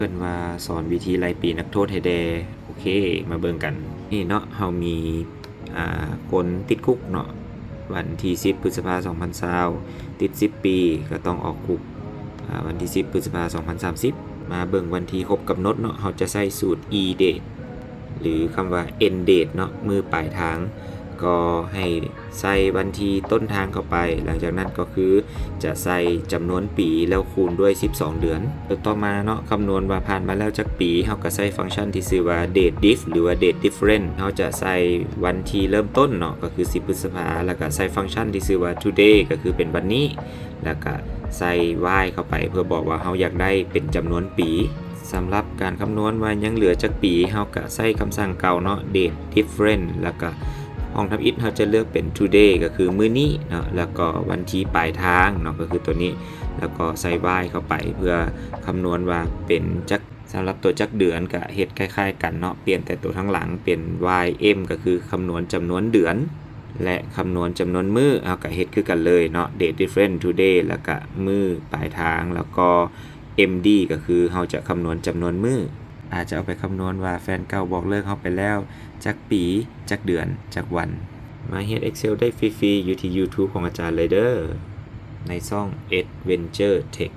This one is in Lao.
ເພິ່ນວ່າສອນວິທີໄລ່ປີນັກໂທດໃຫ້ແດ່. ໂອເຄ ມາເບິ່ງກັນ. ນີ້ເນາະ ເຮົາມີ ອ່າ ຄົນຕິດຄຸກເນາະ ວັນທີສິບ ພຶດສະພາ ສອງພັນຊາວ ຕິດສິບປີ ກໍຕ້ອງອອກຄຸກ ອ່າ ວັນທີສິບ ພຶດສະພາ ສອງພັນສາມສິບ. ມາເບິ່ງວັນທີ່ຄົບກຳນົດເນາະ ເຮົາຈະໃຊ້ສູດ E date ຫຼື ຄຳວ່າ End date ເນາະ ມື້ປາຍທາງ ກໍໃຫ້ໃສ່ວັນທີ່ຕົ້ນທາງເຂົ້າໄປ. ຫຼັງຈາກນັ້ນກໍຄືຈະໃສ່ຈຳນວນປີ ແລ້ວຄູນດ້ວຍສິບສອງເດືອນ. ຕໍ່ມາເນາະ ຄຳນວນວ່າຜ່ານມາແລ້ວຈັກປີ ເຮົາກໍໃຊ້ຟັງຊັນທີ່ຊື່ວ່າ date diff ຫຼືວ່າ date different. ເຮົາຈະໃສ່ວັນທີ່ເລີ່ມຕົ້ນເນາະ ກໍຄືສິບ ພຶດສະພາ ແລ້ວກໍໃສ່ຟັງຊັນທີ່ຊື່ວ່າ today ກໍຄືເປັນວັນນີ້ ແລ້ວກໍໃສ່ while ເຂົ້າໄປ ເພື່ອບອກວ່າເຮົາຢາກໄດ້ເປັນຈຳນວນປີ. ສຳລັບການຄຳນວນວ່າຍັງເຫຼືອຈັກປີ ເຮົາກະໃຊ້ຄຳສັ່ງເກົ່າເນາະ date different ແລ້ວກະຫ້ອງທຳອິດເຮົາຈະເລືອກເປັນ today ກໍຄືມື້ນີ້ເນາະ ແລ້ວກໍວັນທີປາຍທາງເນາະ ກໍຄືຕົວນີ້ ແລ້ວກໍໃສ່ while ເຂົ້າໄປ ເພື່ອຄຳນວນວ່າເປັນຈັກ ສຳລັບຕົວຈັກເດືອນກະເຮັດຄ້າຍໆກັນເນາະ ປ່ຽນແຕ່ຕົວທາງຫຼັງເປັນ while M ກໍຄືຄຳນວນຈຳນວນເດືອນ ແລະ ຄຳນວນຈຳນວນມື້ ເຮົາກະເຮັດຄືກັນເລີຍເນາະ date different today ແລ້ວກະມື້ປາຍທາງ ແລ້ວກໍ M D ກໍຄືເຮົາຈະຄຳນວນຈຳນວນມື້. ອາດຈະເອົາໄປຄຳນວນວ່າແຟນເກົ່າບອກເລີກເຮົາໄປແລ້ວຈັກປີ ຈັກເດືອນ ຈັກວັນ. ມາເຮັດ Excel ໄດ້ຟຣີໆ ຢູ່ທີ່ YouTube ຂອງອາຈານເລີຍເດີ ໃນຊ່ອງ Adventure Tech.